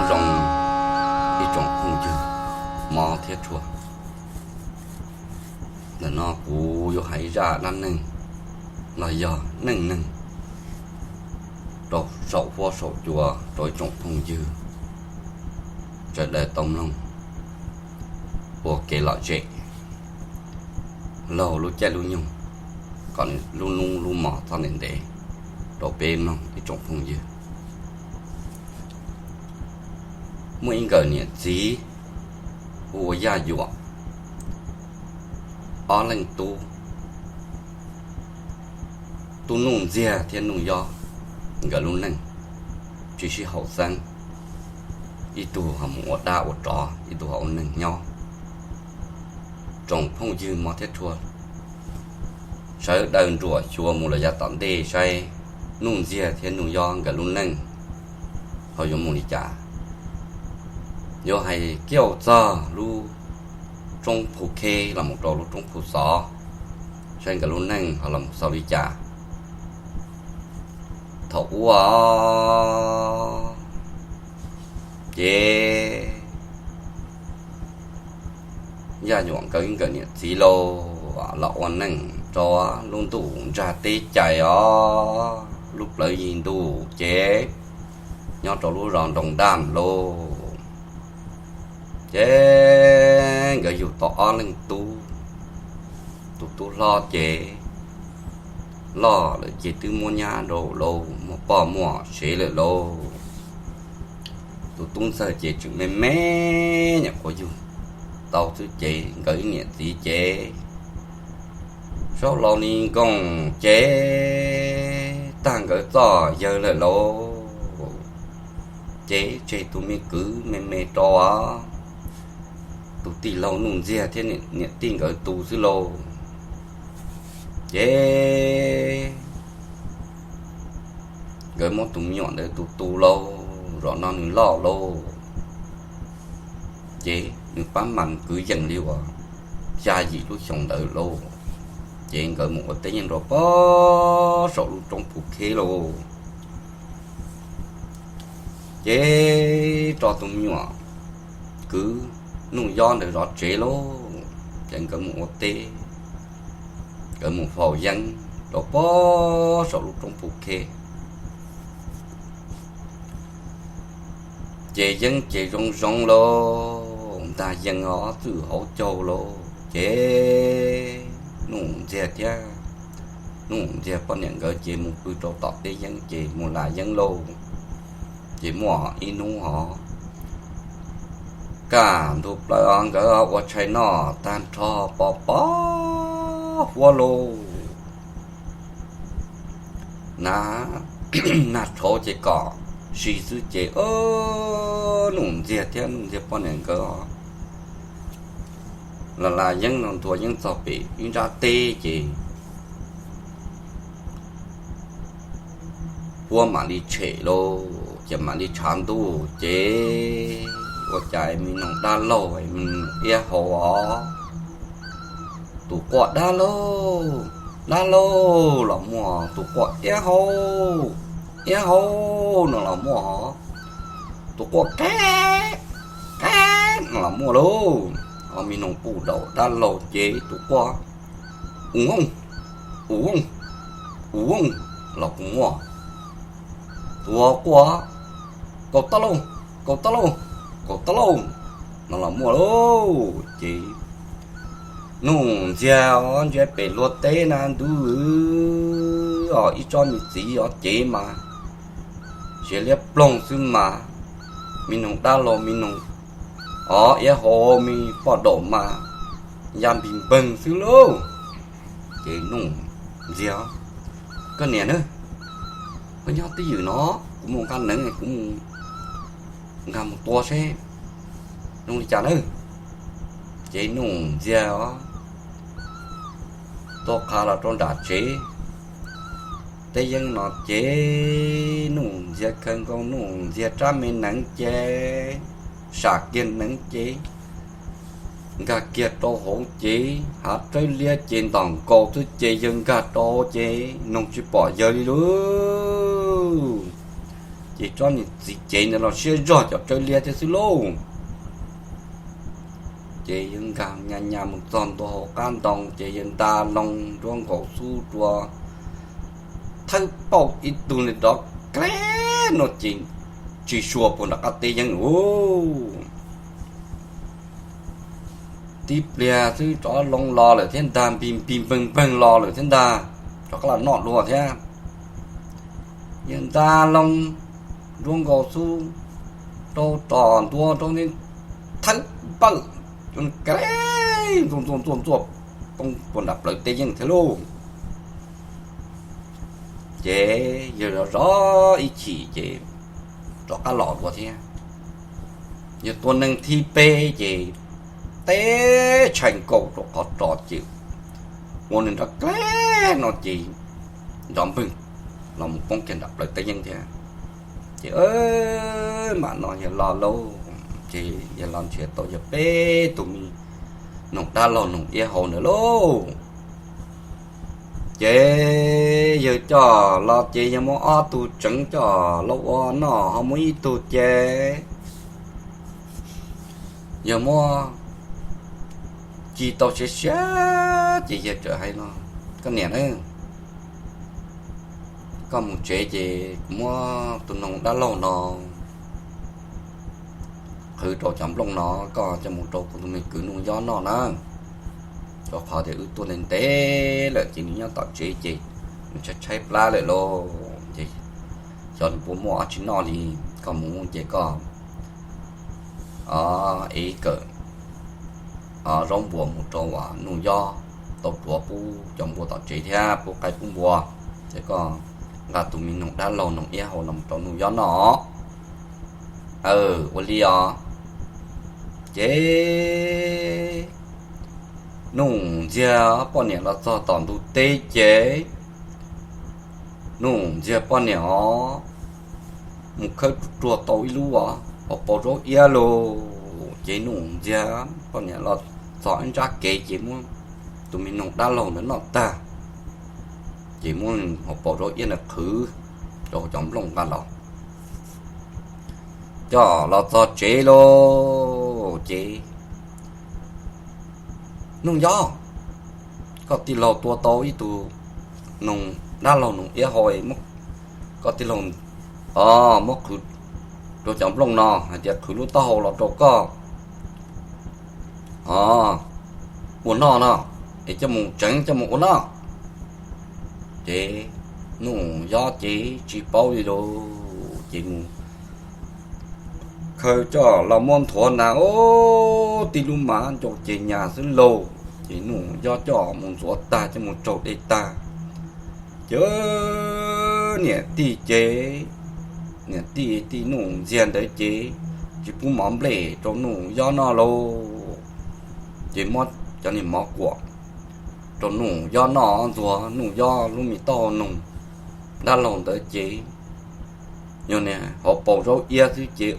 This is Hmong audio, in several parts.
Zoo ib tsoom phooj ywg mob thiab tshua, ntawm no kuv yuav hais ib zaj dab neeg los yog neej neeg rau saum huab saum cua rau ib tsoom phooj ywg sawv daws tau mloog ua kev lom zem laug lub caij lub nyoog, kom nws lub hnub lub hmo txhob ntev ntev rau peb mloog ib tsoom phooj ywg. Muaj ib nkawm niam txiv hu ua Yaj Yuam, ob leej tub, tub Nuj Ntxiag thiab Nuj Yob. Nkawd lub neej tsis sib haum xeeb, ib tug ho mus ua dab ua tsov, ib tug ho ua neeg nyob. Tsoom phooj ywg mob thiab tshua, sawv daws nruam xyuas mus los yav tom ntej saib Nuj Ntxiag thiab Nuj Yob nkawd lub neej ho yuav mus li cas. Yuav hais kiag txog lub roob Phu Kheb los mus rau lub roob Phu Xov, saib nkawd lub neej ho los xaus li cas. Thaum ub ces Yaj Yuam nkawd ib nkawm niam txiv lauj, los ua neej rau lub ntuj ntsag teb cais os, lub plawv yig ntuj ces nyob rau lub zos Nroos Daj lauj. Ces nkawd yug tau ob leeg tub, tus tub hlob ces loj lawm ces twb muaj nyab rau lauj, muaj poj muaj sev lawm lauj. Tus tub ntxawg ces tseem me me nyuam qhuav yug tau xwb ces nkawd ib niam txiv ces saub laus ni nkoos ces tag nkawd txoj yawg lawm lauj. Ces tseg tus me kwv me me rau tus tij laug Nuj Ntxiag thiab niam tij nkawd tu xwb lauj. Ces nkawd muab tus me nyuam ntawd tu tu lauj, zaum no nws loj lauj, ces nws pab mas kwv yees li uas xya yim lub xyoo ntawd lauj. Ces nkawd mus ua teb nyob rau pem saum lub roob Phu Kheb lauj. Ces tso tus me nyuam kwv Nuj Yob ntawd zov tsev lauj, ces nkawd mus ua teb, nkawd mus faus yeeb rau pem saum lub roob Phu Kheb. Ces yeeb ces zoo zoo lauj, ntag yees ob txwm hauv caug lauj. Ces Nuj Ntxiag thiab Nuj Ntxiag poj niam nkawd ces mus pw rau tom teb yeeb ces mus las yeeb lauj. Ces muaj ib hnub hov kaj ntug plaws os, nkawd ua tshais noj tag nrho pos pos huab lauj, na nag tshauv ces kom si xwb ces Nuj Ntxiag thiab Nuj Ntxiag poj niam nkawd las las yeeb no nthua yeeb txog pem ib nrab teb ces huab mam li tshem lauj, ces mam li tshav ntuj ces ua cas me noog dab laug iab hau os. Tus quaj dab laug, dab laug los muaj, tus quaj iab hau, iab hau no los muaj hov, tus quaj qeb, qeb no los muaj lauj. Hov me noog puj daum dab laug ces tus quaj u vooj, u vooj, u vooj los kuj muaj. Tus quaj kaum tau lauj, kaum tau lauj, kaum tau lauj no los muaj lauj. Ces Nuj Ntxiag ntsia pem luag teb na ntuj os, ib tsob me txiv os ces mas siav liab ploog xwb mas, me noog dab laug me noog os iab hau me poj daum mas ya npig npeeg xwb lauj. Ces Nuj Ntxiag, koj niam na, koj nyob twj ywm no, kuv mus nqa neev, kuv mus nkag mus tua seb zoo li cas nawb. Ces Nuj Ntxiag os tuaj qha los rau nram tsev teb yeeb no ces Nuj Ntxiag khaws nkaus Nuj Ntxiag rab me neev ces sam kiag neev ces nkag kiag rau hauv ces hav rawb liab ces ntom nkaus xwb ces yawg nkag rau ces noog tsis pom yawg li lauj. Ces tsob niag txiv cev ntawd los siab zog cov tsawb liab thiab xwb lauj. Ces yawg nkag nyas nyas mus txog ntua hauv qab ntoo ces yawg nta loo nruab nkaus xub rua thawb pauj ib tug li nrov kleg no ces tsis sua puag nram qab teb yeeb ub. Tib pliag xwb rov loo los lawm thiab ntag, npig npig npeeg npeeg los lawm thiab ntag, rov qab los noj dua thiab. Yawg nta loo nruab nkaus xub rau tom ntua rau ne, thawb pawj kleg ntxuaj ntxuaj ntxuaj ntxuaj poob puag nram plawv teb yeeb thiab lauj. Ces yawg zov zov ib chim ces rov qab los dua thiab. Yawg tua neeg thib peb ces teb tshee nkaus rau qhov ros ces ua nws nrov kleg no ces nrov npeeg los mus poob kiag nram plawv teb yeeb thiab. Ces mam no yawg los lauj, ces yawg los nrhiav tau yawg peb tug me noog dab laug noog iab hau ntawd lauj. Ces yawg coj los ces yawg muab ob tug tseev coj los ua noj, ho muab ib tug ces yawg muab ci tau siav siav ces yawg txawm hais no, Koj niam na, koj mus tsev ces kuv muab tus noog dab laug no qhwv rau cov nplooj no, koj coj mus rau kuv tus me kwv Nuj Yob noj na. Rau qhov tias wb tuaj ntev ntev lawm ces nws nyob tom tsev ces nws tshaib tshaib plab lawm lauj. Ces xyov nws puas muaj dab tsi noj li. Koj mus ces koj ev kawm zaub npuas mus rau Nuj Yob, tau tuav pub cov npua tom tsev thiab pub qaib pub npua. Ces koj nqa tus me noog dab laug noog iab hau no mus rau Nuj Yob noj. Ua li os. Ces Nuj Ntxiag poj niam los txog tom ntug teb ces Nuj Ntxiag poj niam os mus khawb ruag tau ib lub hauv paus zaub iab lauj. Ces Nuj Ntxiag poj niam los txog ib ntsab kev ces muab tus me noog dab laug ntawd noj tag, ces muab hauv paus zaub iab ntawd qhwv rau cov nplooj nqa los coj los txog tsev lauj. Ces, Nuj Yob, koj tij laug tua tau ib tug noog dab laug noog iab hau, koj tij laug muab qhwv rau cov nplooj no hais tias qhwv lub taub hau los rau koj ua noj no, es coj mus tseev coj mus ua noj. Ces Nuj Yob ces tsis paub li lauj, ces mus khaws coj los muab nthuav na, ub, tib lub mas ncau ces nyas xwb lauj. Ces Nuj Yob coj mus ntxuav tag coj mus tsaug dej tag, ces niam tij ces, niam tij tij Nuj Ntxiag ntawd ces tsis pub mov nplej rau Nuj Yob noj lauj. Ces muab cov niag mov kuam rau Nuj Yob noj, ntxuag Nuj Yob lub me taub hau noog dab laug ntawd ces yog niag hauv paus zaub iab xwb ces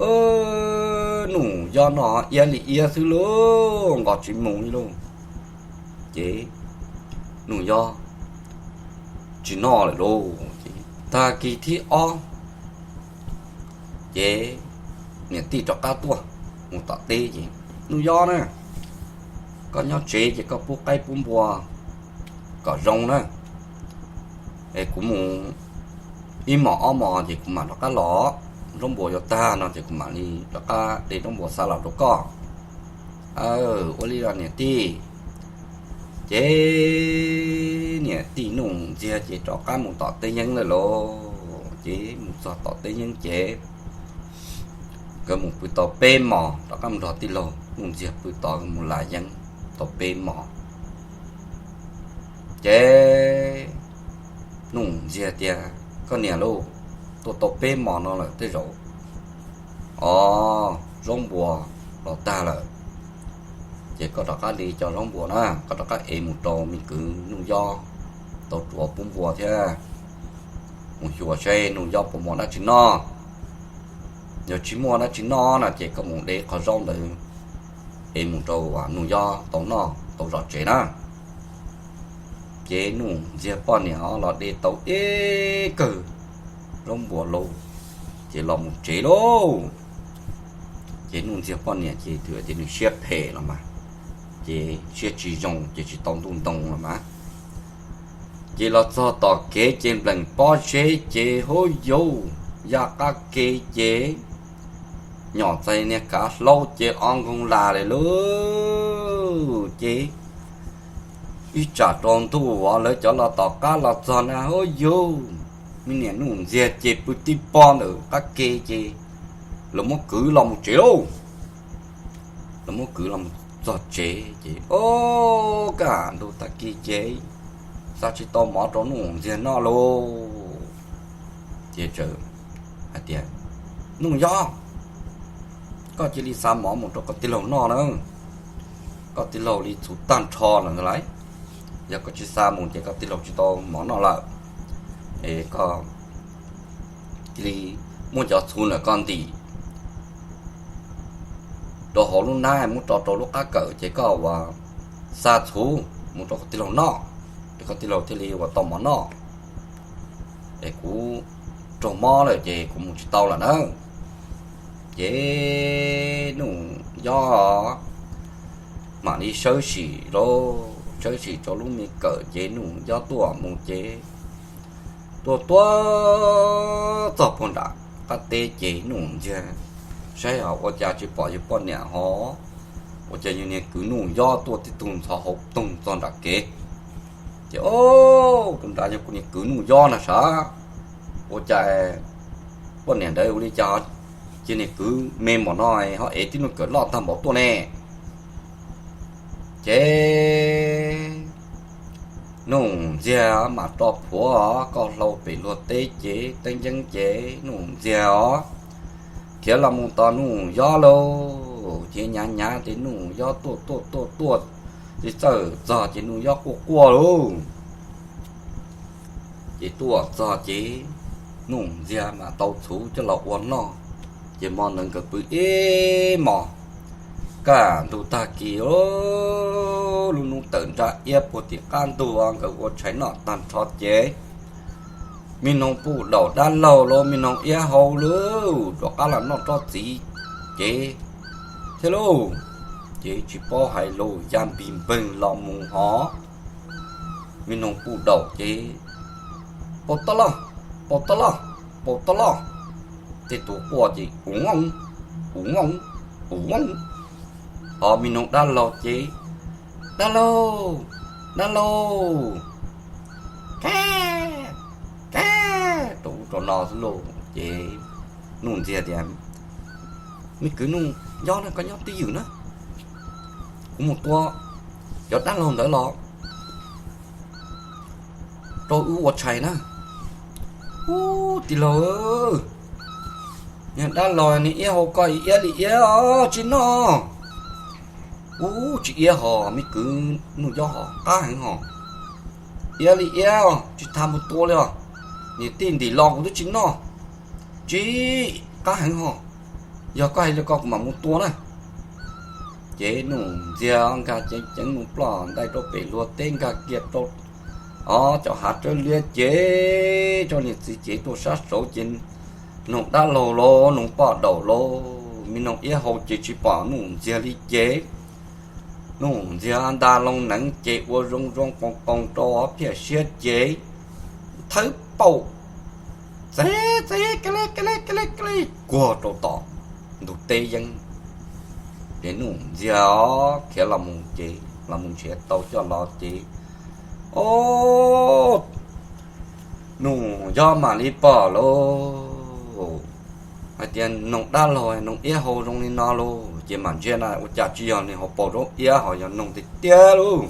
Nuj Yob noj iab li iab xwb lauj, nqos tsis mus li lauj. Ces Nuj Yob tsis noj lawm lauj. Ces tag kis thib ob ces niam tij rov qab tuaj mus tom teb ces, Nuj Yob na, koj nyob tsev ces koj pub qaib pub npua kom zoo na, es kuv mus ib hmos ob hmos ces kuv mam rov qab los. Zaub npua yuav tag no ces kuv mam li rov qab de zaub npua xa los rau koj. Ua li los niam tij. Ces niam tij Nuj Ntxiag ces rov qab mus tom teb yeeb lawm lauj. Ces mus txog tom teb yeeb ces nkawd mus pw tau peb hmos, rov qab mus nrog tij laug Nuj Ntxiag pw tod, mus la yeeb tau peb hmos. Ces Nuj Ntxiag tias, Koj niam lauj, tuaj tau peb hmos no lawm tej zaum, o, zaub npua los tag lawm, ces koj rov qab li cov zaub npua na, koj rov qab ev mus rau me kwv Nuj Yob tau tuav pub npua thiab, mus xyuas seb Nuj Yob puas muaj dab tsi noj. Yog tsis muaj dab tsi noj no ces koj mus de qhov zaub ntawd ev mus rau Nuj Yob tau noj tau zov tsev na. Ces Nuj Ntxiag poj niam los de tau ib kawm zaub npua lauj, Ces los mus tsev lauj. Ces Nuj Ntxiag poj niam ces thaum tias nws siab phem los mas, ces siab tsis zoo ces tsis tau ntuj ntoo los mas, ces los txog tom kev ces nplees pob zeb ces hub yus ya qab ke ces nyom txais niag kav hlaub ces o nkoog las lawm lauj. Ces ib tsam rau ntuj uas lawv cov los tom qab los txog na hub yus, me niam Nuj Ntxiag ces pw tib pob ntawm qab ke ces lawv muab kwv los mus tsev lauj. Lawv muab kwv los mus txog tsev ces o, kaj ntug tag kis ces xa tsis tau mov rau Nuj Ntxiag noj lauj. Ces hais tias, Nuj Yob, koj cia li xa mov mus rau koj tij laug noj na. Koj tij laug li txhuv tag nrho lawm ntag lauj. Yog koj tsis xa mus ces koj tij laug tsis tau mov noj lawm. Es koj cia li muab cov txhuv ntawm koj ntim rau hauv lub hnab muab tso rau lub qab kawm ces koj ua xa txhuv mus rau koj tij laug noj, es koj tij laug thiaj li ua tau mov noj. Es kuv raug mob lawm ces kuv mus tsis tau lawm na. Ces Nuj Yob mam li sawb sim rau, sawb sim rau lub me kawm ces Nuj Yob tuaj mus ces tuaj tuaj txog puag nram qab teb ces Nuj Ntxiag saib ho ua cas tsis pom yus poj niam ho, ua cas yus niag kwv Nuj Yob tuaj tib tug ntxhov hauv toog txog nram kev. Ces o, tus nrad yog kuv niag kwv Nuj Yob na sav. Ua cas poj niam ntawd ua li cas ho cia niag kwv me mos no ho ev tib lub kawm loj tag npaum tuaj ne? Ces Nuj Ntxiag mas rov phuav koj hlau pem luag teb ces teeb yeeb ces Nuj Ntxiag os khiav los mus tos Nuj Yob lauj. Ces nyav nyav ces Nuj Yob tuaj tuaj tuaj tuaj, ces txawm txog ces Nuj Yob quaj quaj lauj. Ces tuaj txog ces Nuj Ntxiag mas tau txhuv coj los ua noj. Ces hmo ntawd nkawd pw ib hmos, kaj ntug tag kis lub hnub tawm nra iab puag tim qab ntug nkawd ua tshais noj tag nrho ces me noog puj daum dab laug los me noog iab hau lawm rov qab los noj tsob txiv ces thiab lauj. Ces tsis paub hais lus ya npig npeeg los mus hov, me noog puj daum ces pau tab loj, pau tab loj, pau tab loj, tej tus quaj ces ua vooj, ua vooj, ua vooj. Hos me noog dab laug ces, dab laug, dab laug, ka, ka, rau ub rau no xwb lauj. Ces Nuj Ntxiag tias, me kwv Nuj Yob na, koj nyob twj ywm na, kuv mus tua cov dab laug ntawd los rau wb ua tshais na. Ub, tij laug, niag dab laug niag iab hau koj iab li iab os, tsis noj. Ub, tsis iab hos me kwv Nuj Yob hos, qab heev hos. Iab li iab os, tsis tas mus tua li os. Niam tij ntim los kuv twb tsis noj. Tsis, qab heev hos. Yog koj hais li ko kuv mam mus tua na. Ces Nuj Ntxiag nkag ceev ceev mus ploj ntais rau pem luag teb, nkag kiag rau cov hav tsawb liab ces tso niag txiv cev tuaj sab saud ces noog dab laug los noog poj daum los me noog iab hau ces tsis pom Nuj Ntxiag li ces Nuj Ntxiag nta loo neev ces ua zoo zoo qoos qoos rau phiaj siab ces thawb paum txev txev ka le ka le ka le ka le kuag rau tom ntug teb yeeb. Ces Nuj Ntxiag khiav los mus ces los mus nrhiav tau coj los ces, o, Nuj Yob mam li pom lauj, hais tias noog dab laug noog iab hau zoo li no lauj, ces mam ntsia na ua cas tsis yog nws hauv paus zaub iab ho yog noog tiag tiag lauj.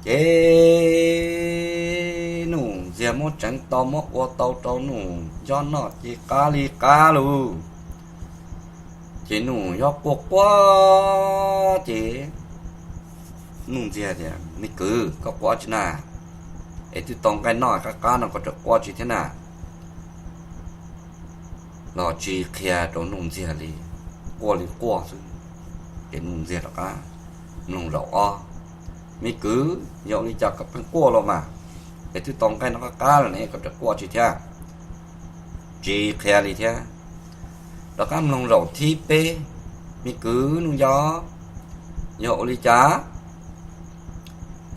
Ces Nuj Ntxiag muab tseev tau muab ua tau rau Nuj Yob noj ces qab li qab lauj. Ces Nuj Yob quaj quaj ces Nuj Ntxiag tias, me kwv, koj quaj tsi na? Es twb tau nqaij noj qab qab no koj tseem quaj tsi thiab na? Los tsis qhia rau Nuj Ntxiag li, quaj li quaj xwb. Ces Nuj Ntxiag rov qab mloog zaum ob, me kwv, yog ua li cas koj pheej quaj los mas? Es twb tau nqaij noj qab qab lawm ne koj tseem quaj tsi thiab? tsis qhia li thiab. Rov qab mloog zaum thib peb, me kwv Nuj Yob, yog ua li cas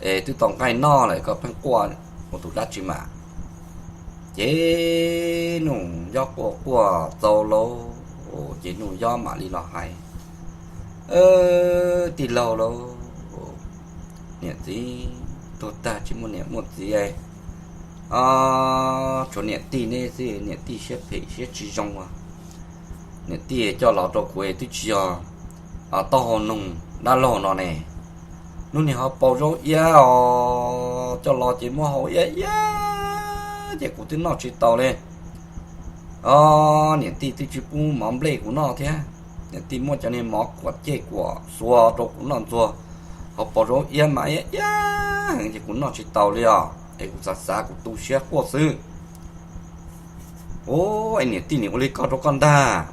es twb tau nqaij noj lawm koj pheej quaj ua tus dab tsi mas? Ces Nuj Yob quaj quaj txaus lauj, ces Nuj Yob mam li los hais, tij laug lauj, niam txiv tuag tag tsis muaj niam muaj txiv, tshuav niam tij neb xwb, niam tij siab phem siab tsis zoo, niam tij coj los rau kuv twb tsis yog taub hau noog dab laug no ne. Hnub nim ho pauv zaub iab os, coj los ces muab hau iab iab ces kuv twb noj tsis taus li. Os, niam tij twb tsis pub mov nplej kuv noj thiab, niam tij muab cov niag mov kuam cej kuam xuas rau kuv noj ntxuag, ho pauv zaub iab mas iab iab heev ces kuv noj tsis taus li os, es kuv xav xav kuv tu siab quaj xwb. Ub, es niam tij nim ua li ko rau koj ntag?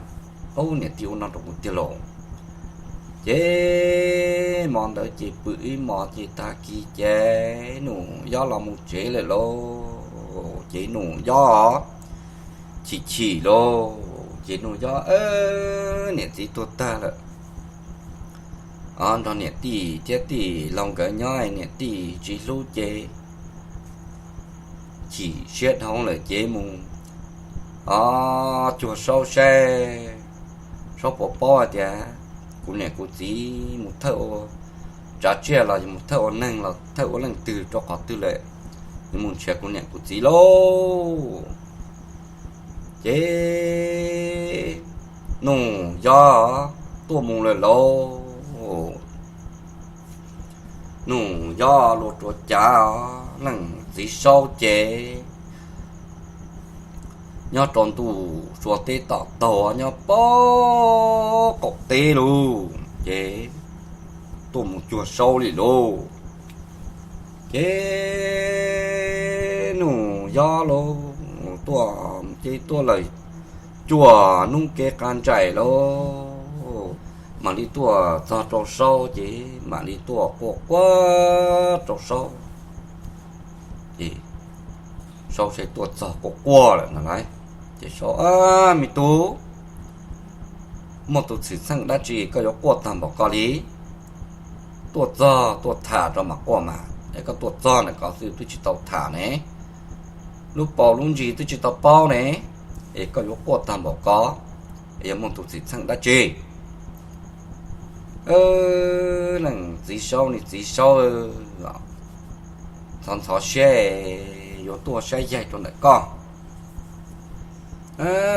Ub, niam tij ua no rau kuv tiag lauj. Ces hmo ntawd ces pw ib hmos ces tag kis ces Nuj Yob los mus tsev lawm lauj. Ces Nuj Yob chim chim lauj, ces Nuj Yob, niam txiv tuag tag lawm os, nrog niam tij thiab tij laug nkawd nyob niam tij tsis hlub ces chim siab dhau lawm ces mus os cuag Saub saib, Saub puas paub hais tias kuv niam kuv txiv mus thawj ua tsav tsiaj los mus thawj ua neeg los thawj ua leej twg rau qhov twg lawm, yuav mus nrhiav kuv niam kuv txiv lauj. Ces Nuj Yob tuaj mus lawm lauj. Nuj Yob luag rua cav leej txiv Saub ces nyob rau ntuj sua teb tom taug nyob pab qaum teb lauj, ces tuaj mus cuag Saub li lauj. Ces Nuj Yob lauj, tuaj ces tuaj lawm cuaj hnub kev qab ntsais lauj, mam li tuaj txog rau Saub ces mam li tuaj quaj quaj rau Saub. Ces Saub saib tuaj txog quaj quaj lawm no lauj, ces Saub, me tub, muaj tus txhim txheem dab tsi koj yuav quaj tag npaum ko li? Tuaj txog tuaj tham rau mam quaj mas, es koj tuaj txog ntawm ko xwb twb tsis tau tham ne, lub paus lub ntsis twb tsis tau paub ne, es koj yuav quaj tag npaum ko, es yuav muaj tus txhim txheem dab tsi? Leej txiv Saub, niam txiv Saub, ntxhov ntxhov siab, yuav tuaj saib yaig rau ntawm koj.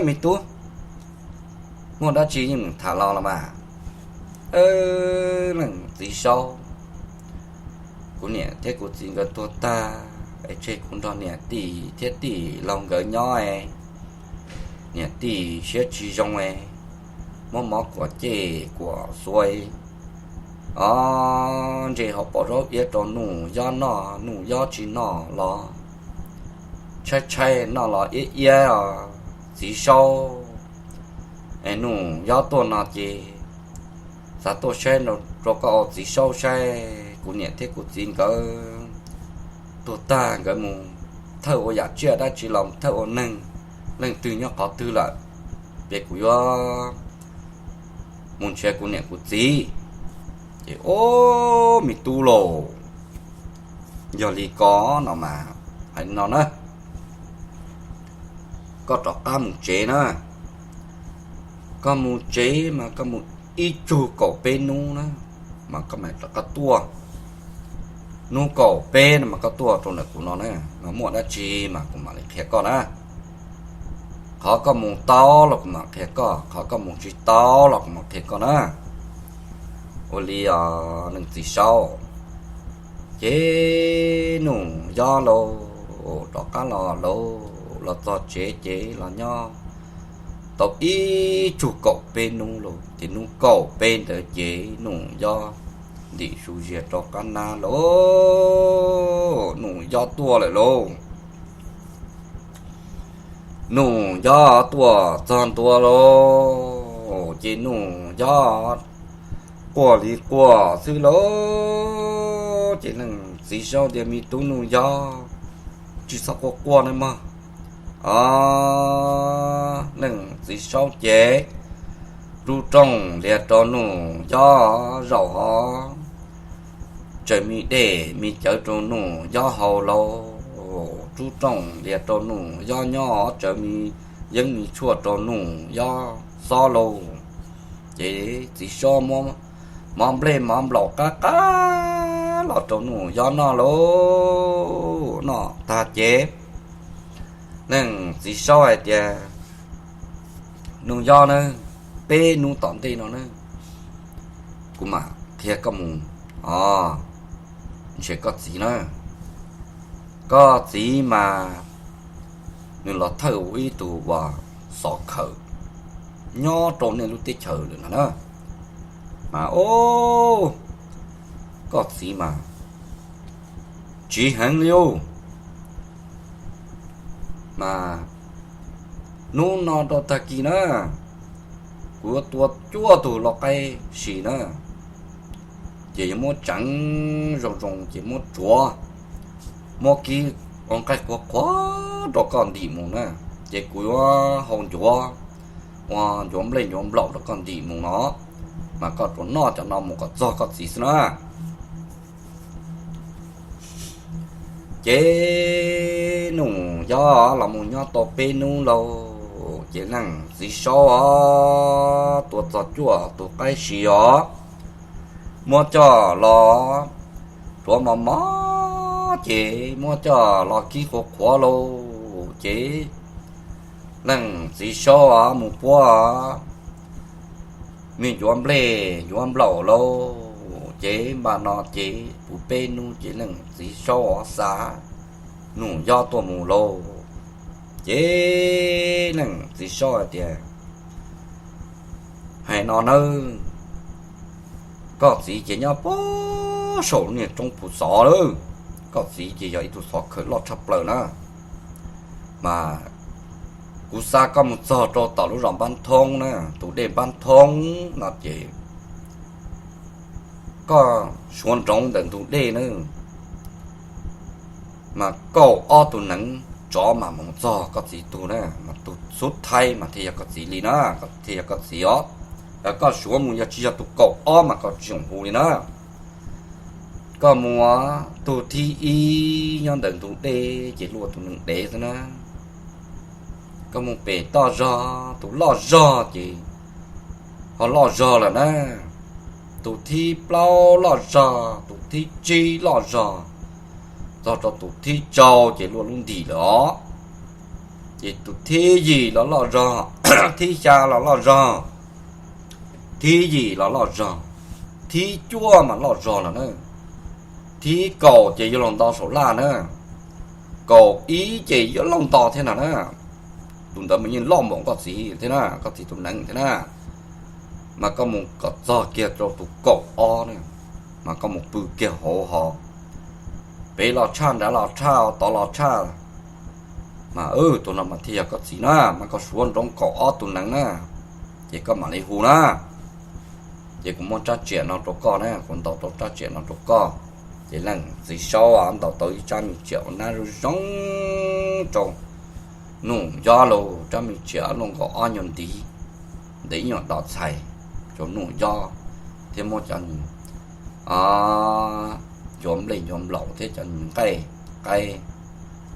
Me tub, muaj dab tsi yeej meem tham los los mas. Leej txiv Saub, kuv niam thiab kuv txiv nkawd tuag tag es tseg kuv nrog niam tij thiab tij laug nkawd nyob, niam tij siab tsis zoo, muab mov kuam cej kuam xuas, o, ntse hauv paus zaub iab rau Nuj Yob noj, Nuj Yob tsis noj los tshaib tshaib, noj los iab iab os txiv Saub. Es Nuj Yob tuaj no ces xav tuaj saib rau koj txiv Saub saib kuv niam thiab kuv txiv nkawd tuag tag nkawd mus thawj ua yam tsiaj dab tsi los thawj ua neeg, leej twg nyob qhov twg lawm, ces kuv yuav mus nrhiav kuv niam kuv txiv. Ces, o, me tub lauj, yog li ko no mas hais no na, koj rov qab mus tsev na. Koj mus tsev mas koj mus ib tsug kaum peb hnub na, mas koj mam rov qab tuaj. Hnub kaum peb no mas koj tuaj rau ntawm kuv no na, mas muaj dab tsi mas kuv mam li qhia koj na. Qhov koj mus tau los kuv mam qhia koj, qhov koj mus tsis tau los kuv mam qhia koj na. Ua li os leej txiv Saub. Ces Nuj Yob lauj, rov qab los lauj, los txog tsev ces los nyob tau ib tsug kaum peb hnub lauj, ces hnub kaum peb ntawd ces Nuj Yob ntim su zias rau qab nab lauj, Nuj Yob tuaj lawm lauj. Nuj Yob tuaj txog ntua lauj, ces Nuj Yob quaj li quaj xwb lauj. Ces leej txiv Saub tias, me tub Nuj Yob, tsis txhob quaj quaj nawb mog. Os, leej txiv saub ces rub rooj lias rau Nuj Yob zaum hov, tsaws me dej me cawv rau Nuj Yob haus lauj, rub rooj lias rau Nuj Yob nyob hov, tsaws me yeeb me tshuaj rau Nuj Yob xob lauj. Ces txiv saub muab mov nplej mov nplaum qab qab los rau Nuj Yob noj lauj. Noj tag ces leej txiv saub hais tias, Nuj Yob na, peb hnub tom ntej no na, kuv mam qhia koj mus, os, ntshe koj txiv na, koj txiv mas nws los thawj ua ib tug uas xov khawm nyob rau nej lub teb chaws lawm no na. Mas, o, koj txiv mas tsiv heev li os. Mas hnub no rau tag kis na, kuv yuav tua cuaj tug lau qaib si na, ces yuav muab tseev zoo zoo ces muab tsuav, muab kib ua nqaij qhuav qhuav rau koj ntim mus na. Ces kuv yuav hau ncuav, ua ncuav nplej ncuav nplaum rau koj ntim mus no, mas koj tsuas noj cov no mus kom txog koj txiv xwb na. Ces Nuj Yob los mus nyob tau peb hnub lauj, ces leej txiv saub os tua txog cuaj tus qaib si os, muab coj los tsuav mos mos, ces muab coj los kib qhuav qhuav lauj, ces leej txiv saub os mus puab me ncuav nplej ncuav nplaum lauj, ces npaj no ces puv peb hnub ces leej txiv saub os xa Nuj Yob tuaj mus lauj. Ces leej txiv saub hais tias, Hais no nawb, koj txiv ces nyob puag saum niag roob puv xov lawm, koj txiv ces yog ib tug xov khawm loj tshaj plaws na, mas kuv xa koj mus txog rau tom lub zos Npab Thoob na, tus dej Npab Thoob no ces koj suav nroov ntawm ntug dej na, mas kaum ob tug neev tsov mam mus txog koj txiv tug na, mas tus xub thaib mas thiaj yog koj txiv li na, thiaj yog koj txiv os. Koj suav mus yog tsis yog tus kaum ob mas koj tsis txhob hu li na. Koj mus, tug thib ib nyob ntawm ntug dej ces luaj tus neev dev xwb na. Koj mus pem toj zog, tus loj zog ces ho loj zog lawm na. Tus thib plaub loj zog, tus thib tsib loj zog, txog rau tus thib rau ces luaj lub ntim lawm os. Ces tus thib yim los loj zog, thib xya los loj zog, thib yim los loj zog, thib cuaj mas loj zog lawm na. Thib kaum ces yuav luag nto saum laj na, kaum ib ces yuav luag nto thiab no na. Tus ntawd mas yeej loj npaum koj txiv thiab na, koj txiv tus neev thiab na. Mas koj mus kom txog kiag rau tus kaum ob na, mas koj mus pw kiag hauv hos, pem los tshaj, nrad los tshaj, tod los tshaj, mas tus no mas thiaj yog koj txiv na, mas koj suav nroov kaum ob tus neev na, ces koj mam li hu na. Ces kuv muab rab riam no rau koj na, kuv ntaus rau rab riam no rau koj. Ces leej txiv saub ntaus tau ib rab me riam ua nab zoo zoo rau Nuj Yob lauj, rab me riam luaj nkaus ob nyuag ntiv, ntev ib nyuag dom txhais, rau Nuj Yob, thiab muab cov ncuav nplej ncuav nplaum thiab cov nqaij qaib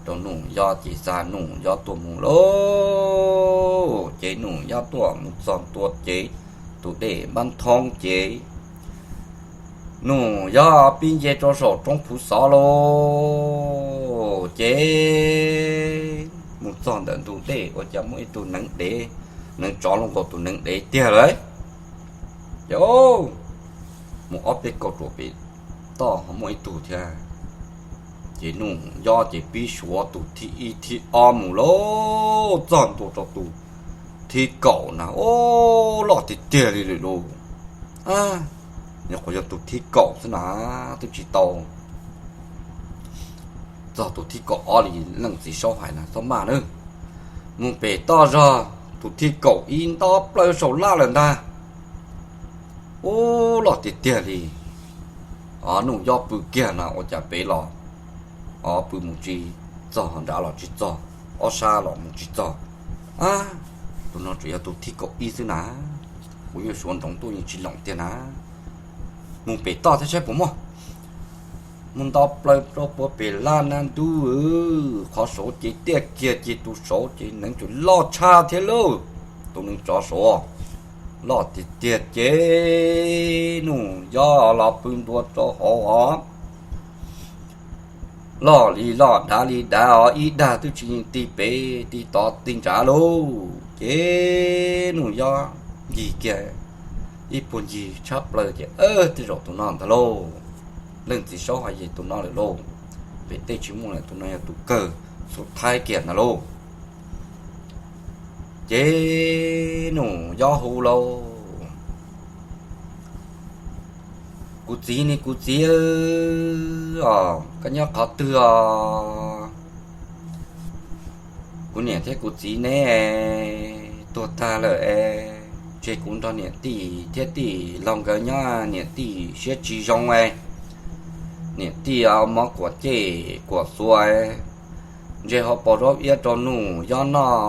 rau Nuj Yob ces xa Nuj Yob tuaj mus lauj. Ces Nuj Yob tuaj mus txog ntua ces tus dej Npab Thoob ces Nuj Yob pib nce rau saum roob phuv xov lauj. Ces mus txog ntawm ntug dej ua cas muaj ib tug neev dev, neev tsov luaj nkaus tus neev dev tiag lawm. Ces mus ob peb kauj ruam pem toj ho muaj ib tug thiab. Ces Nuj Yob ces pib suav tus thib ib thib ob mus lauj, txog ntua rau tus thib kaum na, o, loj tiag tiag li lawm lauj. Nyuam qhuav yog tus thib kaum xwb na, twb tsis tau txog tus thib kaum ob li leej txiv saub hais na, txhob maj nawb. Mus pem toj zog tus thib kaum ib nto plaws saum laj lawm ntag. Ub, loj tiag tiag li. O, Nuj Yob pw kiag na ua cas pem los, o, pw mus tsis txog, nrad los tsis txog. ob sab los mus tsis txog. Tus no tseem yog tus thib kaum ib xwb na, kuv yeej suav ntsoov tuaj yeej tsis loom tiag na. Mus pem toj thiab saib puas muaj. Mus nto plaws rau puag pem laj nab ntub, qhov saud ces tiaj kiag ces tus saud ces neev tsuas loj tshaj thiab lauj. Tus neev tsov saud loj tiag tiag ces Nuj Yob los pw ntua rau hauv os. Loj li loj dav li dav os, ib dag twb tsis yeej ti pem ti tod ti nrad lauj. Ces Nuj Yob ncig kiag ib puag ncig tshab plaws ces, Tej zaum tus no ntag lauj. Leej txiv saub hais yog tus no lawm lauj, pem tej tsis muaj lawm, tus no yog tus kawg xub thaib kiag ntag lauj. Ces Nuj Yob hu lauj, Kuv txiv ne, kuv txiv os, koj nyob qhov twg os? Kuv niam thiab kuv txiv neb tuag tag lawm es, tseg kuv nrog niam tij thiab tij laug nkawd nyob, niam tij siab tsis zoo es, niam tij mov kuam cej kuam xua es, ntseg hauv paus zaub iab rau Nuj Yob noj,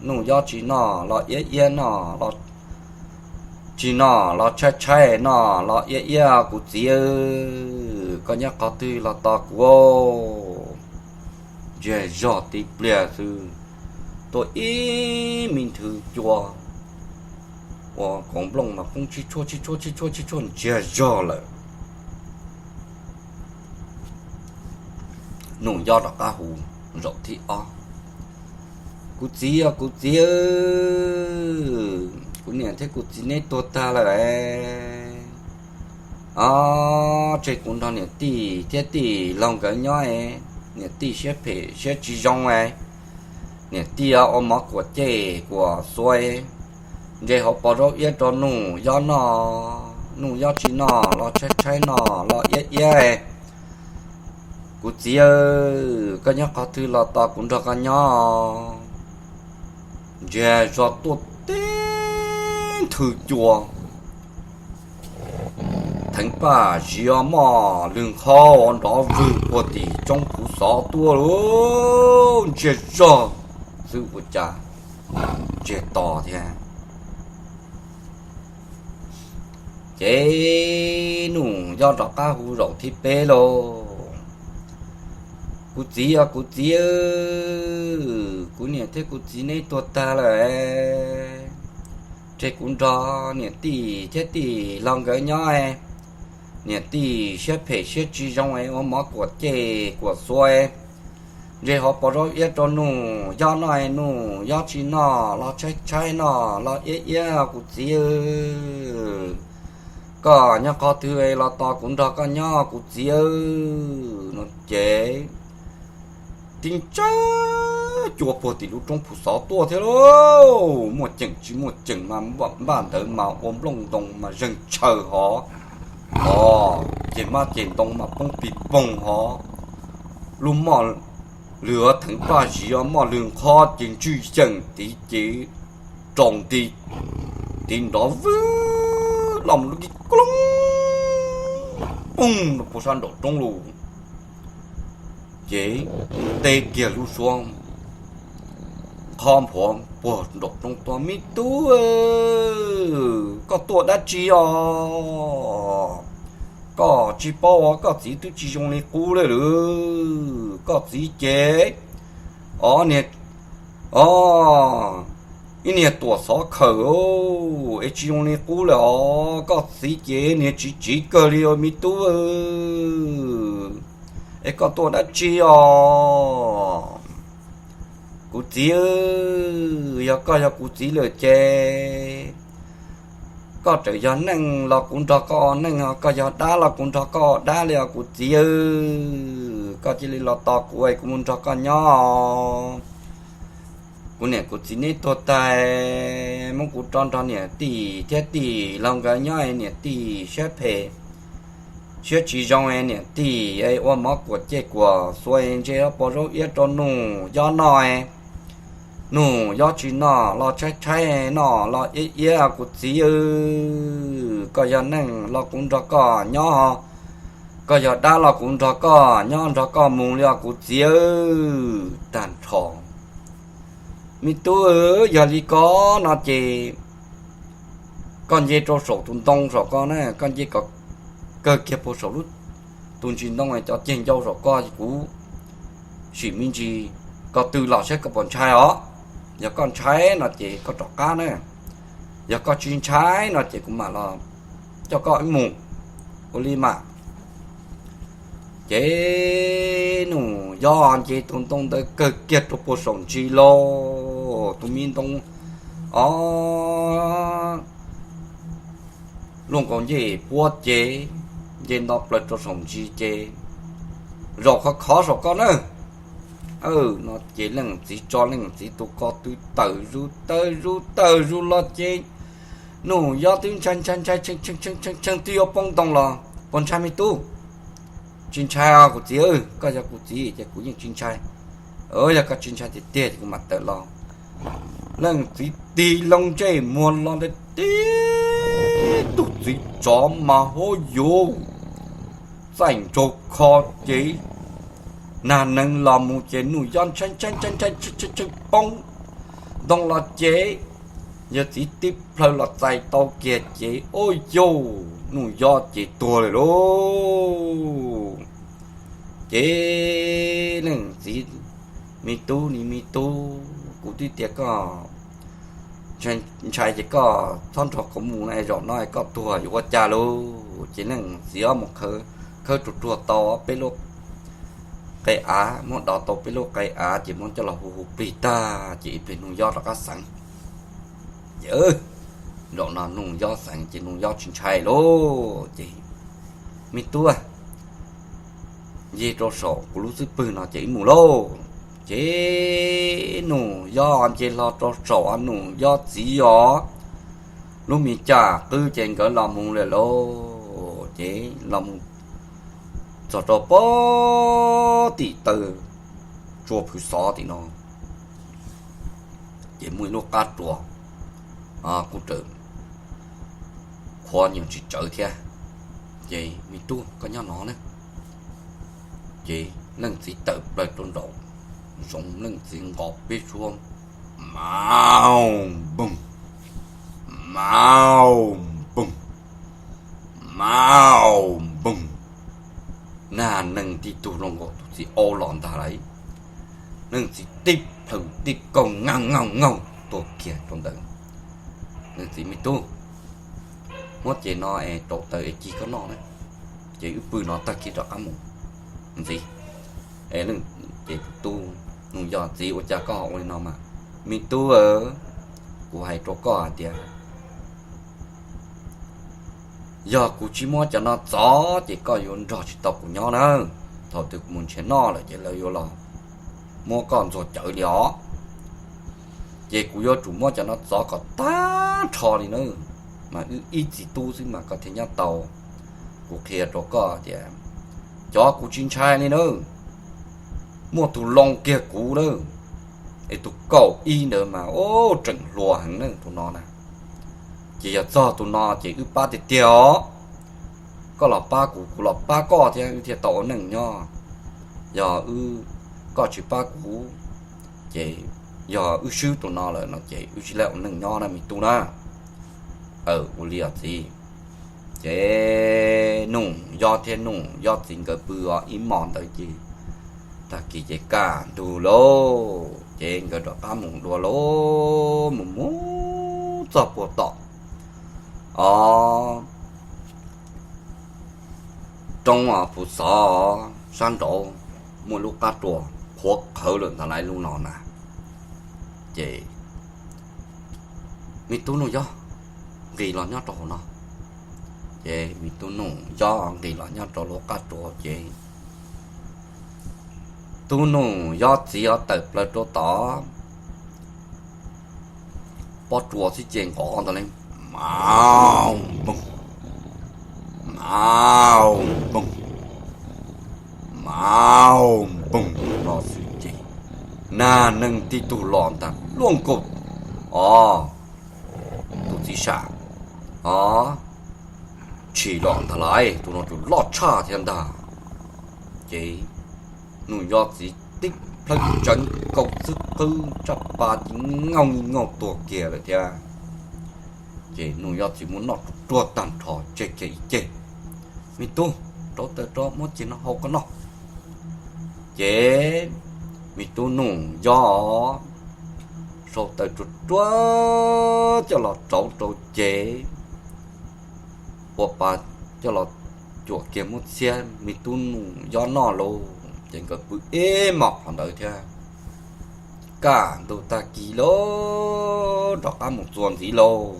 Nuj Yob tsis noj los iab iab noj, tsis noj los tshaib tshaib noj los iab iab, kuv txiv, koj nyob qhov twg los tos kuv. Ntsiag zog tib pliag xwb, tuaj ib me nthwv cua ua kaus nplooj mas poob tsib tshuaj tsib tshuaj tsib tshuaj tsib tshuaj ntsiag zog lawm. Nuj Yob rov qab hu zaum thib ob, Kuv txiv os, kuv txiv, kuv niam thiab kuv txiv neb tuag tag lawm es, o, tseg kuv nrog niam tij thiab tij laug nkawd nyob es, niam tij siab phem siab tsis zoo es, niam tij ua mov kuam cej kuam xua es, ntseg hauv paus zaub iab rau Nuj Yob noj, Nuj Yob tsis noj los tshaib tshaib noj los iab iab es, kuv txiv, koj nyob qhov twg los tos kuv nrog koj nyob. Ntsiag zog tuaj tib nthwv cua, theev paj ziv moj lwg nqhob ua nrov vwg puag tim roob puv xov tuaj lauj. Ntsiag zog xwb ua cas ntsiag to thiab. Ces Nuj Yob rov qab hu zaum thib peb lauj, Kuv txiv os, kuv txiv, kuv niam thiab kuv txiv neb tuag tag lawm es, tseg kuv nrog niam tij thiab tij laug nkawd nyob es, niam tij siab phem siab tsis zoo es ua mov kuam cej kuam xua es, ntseg hauv paus zaub iab rau Nuj Yob noj es, Nuj Yob tsis noj los tshaib tshaib noj los iab iab, kuv txiv, koj nyob qhov twg los tos kuv nrog koj nyob, kuv txiv. No ces tib ntsab cua puag tim lub roob puv xov tuaj thiab lauj. Muaj ceem tsis muaj ceem mas npaj ntawd mas ua nplooj ntoo mas zeeg tshaws hov, o, ces mab ces ntoo mas poob pig poog hov, lub moj lwg theev paj ziv moj lwg nqhob ces ntswj yeem tiv ces raus nti, tiv nrov vwg los lub kib koob poog rau puag sab nraum roob lawm. Ces teb kiag lub suab nqhob nphuav puag nraum roob tuaj, Me tub, koj tuaj dab tsi os? Koj tsis paub koj txiv twb tsis zoo li qub lawm lauj. Koj txiv ces, o, niag, o, ib niag tuam xov khawm es tsis zoo li qub lawm os. Koj txiv ces niag tsiv tsiv kawg li os me tub. Es koj tuaj dab tsi os? Kuv txiv, yog koj yog kuv txiv lawm ces koj tseem yog neej los kuv nrog koj ua neej, koj yog dab los kuv nrog koj ua dab li os kuv txiv. Koj cia li los tos kuv es kuv mus nrog koj nyob. Kuv niam kuv txiv neb tuag tag, muab kuv tso nrog niam tij thiab tij laug nkawd nyob, niam tij siab phem siab tsis zoo, niam tij ua mov kuam cej kuam xua, ntseg hauv paus zaub iab rau Nuj Yob noj. Nuj Yob tsis noj los tshaib tshaib, noj los iab iab, kuv txiv. Koj yog neej los kuv nrog koj nyob, koj yog dab los kuv nrog koj nyob nrog koj mus li os kuv txiv. Tag nrho Me tub, yog li ko no ces koj nce rau saum tus ntoo saum ko na, koj nce kom kawg kiag puag saum lub, tus ntsis ntoo cov ceg ncau saum ko, kuv sim me ntsis ko tw los saib koj puas ntshai os. Yog koj ntshai no ces koj rov qab na, yog koj tsis ntshai no ces kuv mam los coj koj mus. Ua li mas. Ces Nus Yob nce tus ntoo ntawd kawg kiag rau puag saum ntsis los, tus me ntoo o luaj nkaus ncej puab ces nce nto plaws rau saum ntsis ces zaum khov khov saum ko na. No ces leej txiv tso leej txiv tus ko tw tawm zus tawm zus tawm zus los ces Nus Yob twb ntshai ntshai ntshai tshee tshee tshee tshee twb yuav poob ntoo los, puas ntshai me tub? Tsis ntshai os kuv txiv, koj yog kuv txiv ces kuv yeej tsis ntshai. Yog koj tsis ntshai tiag tiag ces kuv mam tawm los. Leej txiv tig loo ntsej muag los ntawd tib tug txiv tsov mas hub yuv txaij nraug kho ces nag nees los mus ces Nus Yob ntshai ntshai ntshai ntshai tshee tshee poob ntoo los ces yawg txiv tib plhaw los txais tau kiag ces ua yauj, Nus Yob ces tuag lawm lauj. Ces leej txiv, me tub, ni me tub, kuv twb tias koj ntshai ces koj txhob nrog kuv mus na, zaum no koj tuag yuav ua cas lauj? Ces leej txiv ob mus khawb ruag ruag tau peb lub qe av, muab dov tau peb lub qe av ces muab coj los hu hu plig tag ces ib pliag Nus Yob rov qab xeev. Ces zaum no Nus Yob xeev ces Nus Yob tsis ntshai lauj. Ces me tub, nce rau saum kuv lub xub pwg no ces wb mus lauj. Ces Nus Yob nce hlo rau saum Nus Yob txiv os lub me caj qwb ces nkawd los mus lawm lauj. Ces los mus txog rau pem tim taw tsua phwv xov tim no ces muaj ib lub qab tsuas kuj raws qhuav nyuag tsis tsawv thiab. Ces me tub, koj nyob no na. Ces leej txiv tawm plaws rau nraum zoov, leej txiv nqos peb suab, mau npoog, mau npoog, mau npoog. Nag neeg tib tug zoo nkaus tus txiv aub los ntag lauj. Leej txiv tib plhaw tib kaug ngaug ngaug ngaug tuag kiag rau ntawd. Leej txiv, me tub, muab cev no es rau taws es ci koj noj na, ces wb pw no tag kis rov qab mus ntxiv. Ces tus tub Nus Yob txiv, ua cas koj ho ua li no mas? Me tub, kuv hais rau koj hais tias yog kuv tsis muab cov no txov ces koj yuav nrog tsis tau kuv nyob na. Thaum twg kuv mus nrhiav noj lawm ces lawv yuav los muab koj ntxuag cawv li os. Ces kuv yuav tsum muab cov no txov kom tag nrho li na. Mas wb ib txiv tub xwb mas koj thiaj nyob tau. Kuv qhia rau koj tias cov kuv tsis ntshai li na. Muaj tus loo kiag kuv na, es tus kaum ib ntawd mas ub, tseem hluas heev na tus no na. Ces yog txog tus no ces wb pab tiag tiag os. Koj los pab kuv, kuv los pab koj thiab wb thiaj tau ua neej nyob. Yog wb, koj tsis pab kuv, ces yog wb swb tus no lawm no ces wb tsis laj ua neej nyob na me tub na. Ua li os txiv. Ces Nus Yob thiab Nus Yob txiv nkawd pw os ib hmos ntawd ces tag kis ces kaj ntug lauj, ces nkawd rov qab mus dua lauj, mus mus txog puag tom os roob os puv xov sab nraud, muaj lub qab tsuas qhuav qhawv lawm ntag lauj, lub no na. Ces me tub Nus Yob nqis los nyob rau hauv no. Ces me tub Nus Yob nqis los nyob rau lub qab tsuas ces tub Nus Yob txiv ho tawm plaws rau tom pob tsuas xwb ces nqov ntawd li, mau npoog, mau npoog, mau npoog no xwb ces nag neeg tib tug los ntag, luaj nkaus os tus txiv sam os, tshis los ntag lauj, tus no tus loj tshaj thiab ntag. Ces Nus Yob txiv tib plhawv tseev nkaus xwb qwb tsaj pa ces nkaug nkaug tuag kiag lawm thiab. Ces Nuj Yob txiv muab noj ruag tag nrho tseg kiag ib ceg. Me tub, rauv taws rov muab ceg no hau koj noj. Ces me tub Nuj Yob sau taws ruag ruag coj los rauv rau ces ua pa coj los cuam kiag muab txhiab me tub Nuj Yob noj lauj. Ces nkawd pw ib hmos qhov ntawd thiab. Kaj ntug tag kis lauj, rov qab mus txuas ntxiv lauj.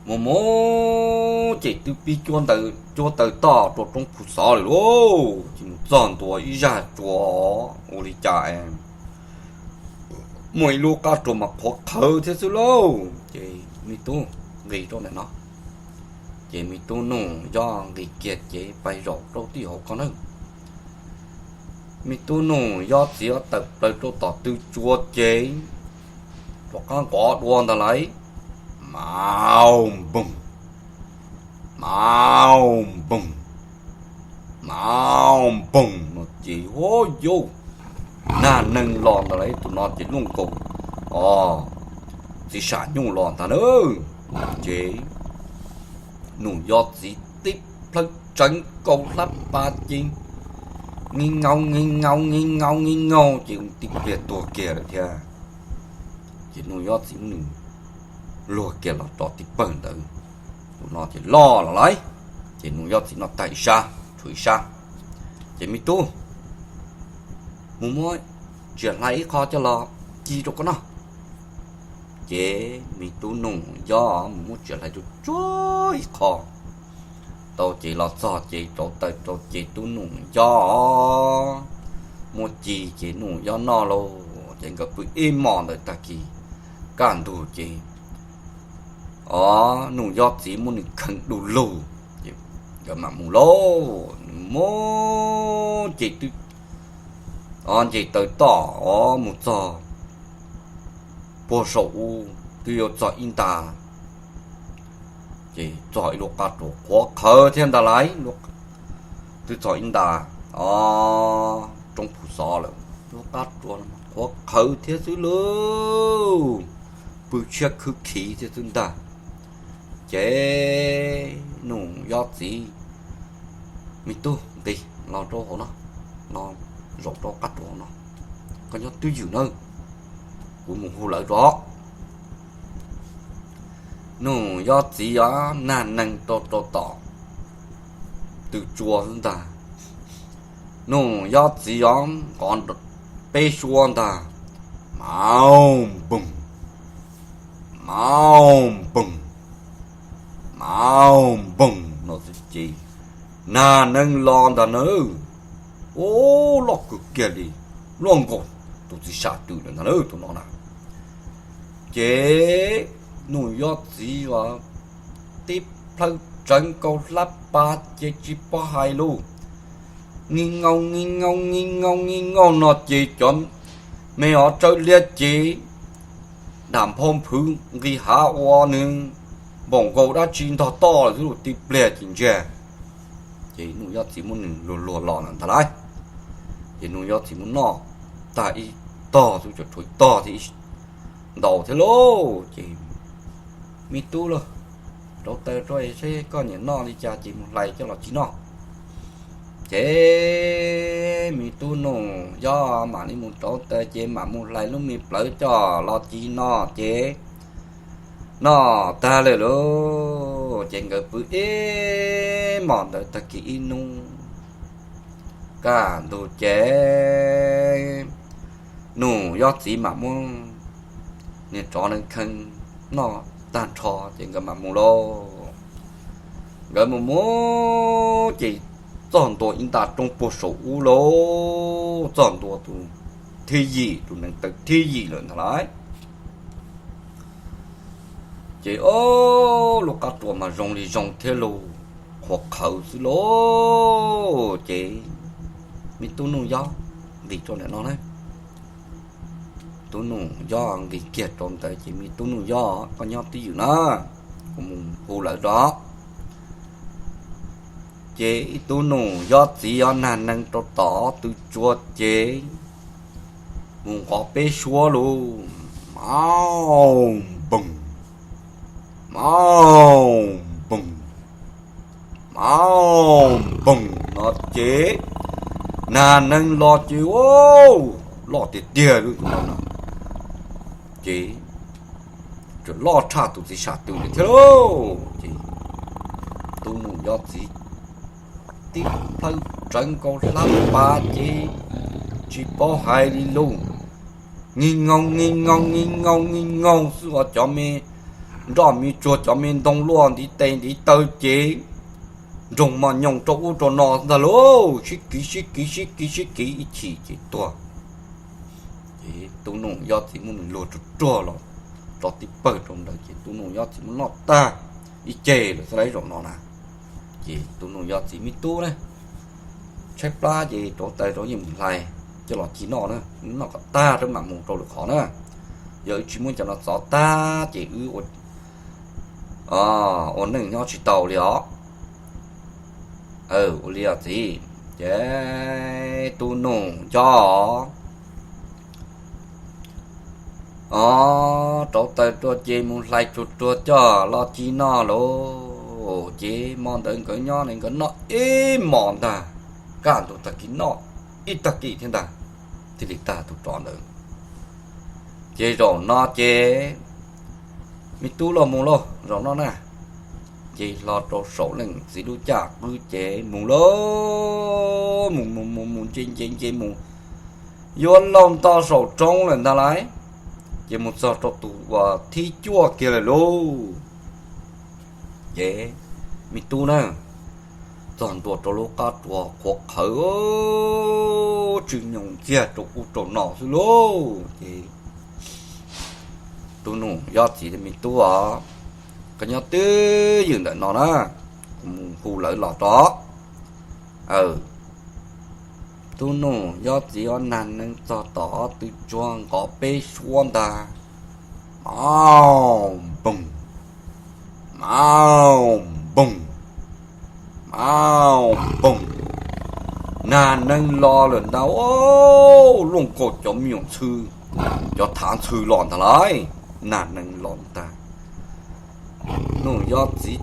Mus mus ces twb pib cuab taws toj rau roob phu xov lawm lauj. Ces mus txog ntua ib zaj tsua ua li cas es muaj ib lub qab tsua mas qhuav qhawv thiab xwb lauj. Ces me tub nqis rau ntawm no, ces me tub Nuj Yob nqis kiag ces pais zaum rau tim hauv ko na. Me tub Nuj Yob txiv tawm plaws rau tom tw tsua ces rov qab nqov dua ntag lauj. Mau npoog, mau npoog, mau npoog no ces huab yau, nag neeg los ntag lauj. Tus no ces luaj nkaus, o, txiv sam nyuj los ntag na. Ces Nuj Yob txiv tib plhaw tseev nkaus hlab pas ces ngi ngaus ngi ngaus ngi ngaus ngi ngaus ces tib pliag tuag kiag lawm thiab. Ces Nuj Yob txiv muab nws luag kiag los rau tim pawg ntawd. Tus no ces loj los lauj. Ces Nuj Yob txiv noj tag ib sab tshuav ib sab. Ces me tub, mus muab tsiam hlais ib qho coj los ci rau koj noj. Ces me tub Nuj Yob mus muab tsiam hlais rau tsuag ib qho tau ces los txog ces rauv taws rau ces tub Nuj Yob muab ci ces Nuj Yob noj lauj. Ces nkawd pw ib hmos ntawd tag kis kaj ntug ces, o, Nuj Yob txiv muab nws kheej du lug, nkawd mam mus lauj. Nws mus ces twb, o, nce taws toj, o, mus txog puag saum ub twb yuav txog ib nta, ces txog ib lub qab tsua qhuav qhawv thiab ntag lauj. Twb txog ib nta, o, roob phu xov lawm, lub qab tsua qhuav qhawv thiab xwb lauj, pw tshiab khwb khiv thiab xwb ntag. Ces Nuj Yob txiv, me tub, nqis los rau hauv no, los zaum rau qab tsua no, koj nyob twj ywm nawb, kuv mus hu lawv rau. Nuj Yob txiv yuav nag neeg rau rau tom tw tsua xwb ntag. Nuj Yob txiv yuav nqov peb suab ntag, mau npoog, mau npoog, mau npoog no xwb ces nag neeg los ntag nawb. Ub, loj kawg kiag li, luaj nkaus tus txiv sam twm lawm ntag na tus no na. Ces Nuj Yob txiv yuav tib plhaw tsawv nkaus hlab pas ces tsis paub hais lus, ngi ngaus ngi ngaus ngi ngaus ngi ngaus no ces cov me hov tsawb liab ces dam nphau nphwv nqis hav ua nws npaum nkaus dab tsi ntog toj lawm xwb, tib pliag ces ntsiag. Ces Nuj Yob txiv muab nws luag luag los lawm ntag lauj. Ces Nuj Yob txiv muab noj tag ib tog xwb, tshuav ib tog thiab ib ntau thiab lauj. Ces me tub lauj, rauv taws rau seb koj nyiam noj li cas ces mus hlais coj los ci noj. Ces me tub Nuj Yob mam li mus rauv taws ces mam mus hlais lub me plawv coj los ci noj ces noj tag lawm lauj. Ces nkawd pw ib hmos ntawd tag kis ib hnub kaj ntug ces Nuj Yob txiv mam muab niag tsov ntawd kheej noj tag nrho ces nkawd mam mus lauj. Nkawd mus mus ces txog ntua ib nta roob puag saum ub lauj, txog ntua tus thib yim, tus neev taw thib yim lawm ntag lauj. Ces ob lub qab tsua mas zoo li zoo thiab lauj, qhuav qhawv xwb lauj. Ces me tub Nuj Yob nqis rau ntawm no na. Tub Nuj Yob nqis kiag rau ntawd ces me tub Nuj Yob, koj nyob twj ywm na, kuv mus hu lawv rau. Ces ib tug nus yob txiv yog nag neeg rau tom tw tsua ces mus nqov peb suab lug, mau npoog, mau npoog, mau npoog no ces nag neeg los ces loj tiag tiag lub tus no no ces loj tshaj tus txiv sam twg li thiab lauj. Ces tub nus yob txiv tib plhaw tsawv nkaus hlab pas ces tsis paub hais li lus, ngi noo ngi noo ngi noo ngi noo xwb os. Cov me nroj me tsuag, cov me ntoo luaj ntiv tes ntiv taw ces nroog mos nyoos rau ub rau no ntag lauj, sib kiv sib kiv sib kiv sib kiv ib chim ces tuag. Ces tub nus yob txiv muab nws luag ruag ruag los tso tib pawg rau ntawd ces tub nus yob txiv muab noj tag ib ceg lawm xwb lauj zaum no na. Ces tub nus yob txiv me tub na tshaib plab ces rauv taws rau yeej mus hlais coj los ci noj na, noj kom tag rau mam mus rau lwm qhov na. Yog wb tsis muab cov no txov tag ces wb ua neej nyob tsis tau li os. Ua li os txiv. Ces tub nus yob os, rauv taws rau ces mus hlais tsuag tsuag coj los ci noj lauj. Ces hmo ntawd nkawd nyob ne nkawd noj ib hmos ntag, kaj ntug tag kis noj ib tag kis thiab ntag, thiaj li tag tus tsov ntawd. Ces zaum no ces me tub los mus lauj zaum no na. Ces hlo rau saum leej txiv lub caj qwb ces mus lauj, mus mus mus mus nce nce nce mus yuav lauj nto saum roob lawm ntag lauj. Ces mus txog rau tus uas thib cuaj kiag lawm lauj. Ces me tub na txog ntua rau lub qab tsuas qhuav qhawv tsw nyoos ntxiag rau ub rau no xwb lauj. Ces tub nus yob txiv me tub os, koj nyob twj ywm ntawm no na, kuv mus hu lawv los rau. Tub nus yob txiv ob nag nees txog tom ob tw tsuag nqov peb suab ntag, mau npoog, mau npoog, mau npoog. Nag nees los lawm ntag, luaj nkaus cov me nyuam ntxhw, cov thav ntxhw los ntag lauj. Nag nees los ntag, nus yob txiv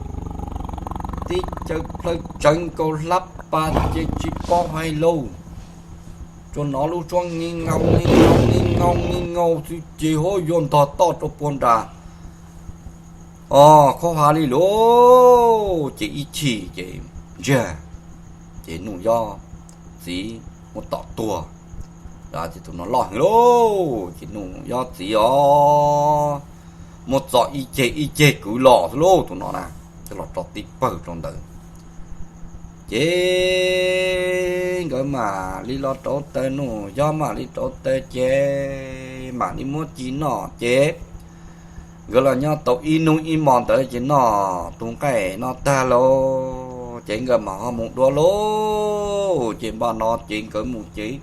tib caw plhaw tsawv nkaus hlab pas ces tsis paub hais lauj, tsuas hnov lub suab ngi nkaus ngi nkaus ngi nkaus ngi nkaus xwb ces hub yuav ntog toj rau puag nram o khaub hav li lauj. Ces ib chim ces ntsiag, ces nus yob txiv muab tom tuag. Ces tus no loj heev lauj, ces nus yob txiv os muab txo ib ceg ib ceg kwv los xwb lauj tus no na, coj los rau tib pawg rau ntawd. Ces nkawd mam li los rauv taws, nus yob mam li rauv taws ces mam li muab ci noj ces nkawd los nyob tau ib hnub ib hmos ntawd ces noj tus nqaij no tag lauj ces nkawd mam ho mus dua lauj. Ces npaj no ces nkawd mus ces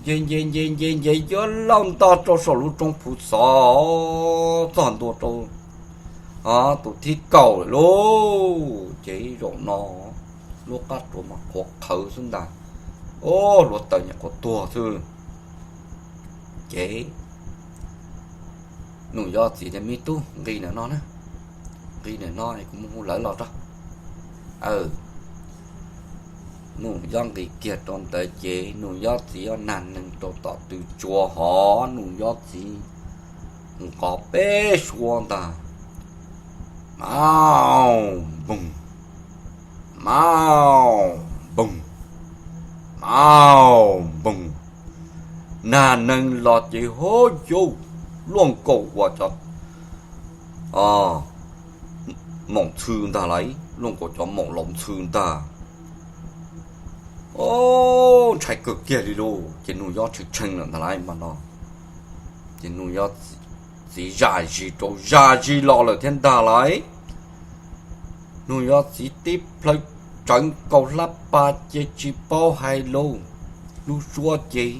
nce nce nce nce nce yuav lauj ntog rau saum lub roob phu xov txog ntua rau tus thib kaum lawm lauj. Ces zaum no lub qab tsuas mas qhuav qhawv xwb ntag, o, hluav taws nyuam qhuav tuag xwb. Ces nus yob txiv tias, Me tub, nqis ntawm no na, nqis ntawm no es kuv mus hu lawv los rau. Nus yob nqis kiag rau ntawd ces nus yob txiv ob nag nees rau tom tw tsua hov, nus yob txiv nqov peb suab ntag, mau npoog, mau npoog, mau npoog. Nag nees los ces hub yuav luaj nkaus uas cov maum ntxhw ntag lauj, luaj nkaus cov maum laus ntxhw ntag. O, ntshai kawg kiag li lauj. Ces nus yob tshee tshee lawm ntag lauj mas no. Ces nus yob txiv zam zis rau zam zis los lawm thiab ntag lauj. Nus yob txiv tib plhaw tsawv nkaus hlab pas ces tsis paub hais lauj, lub suab ces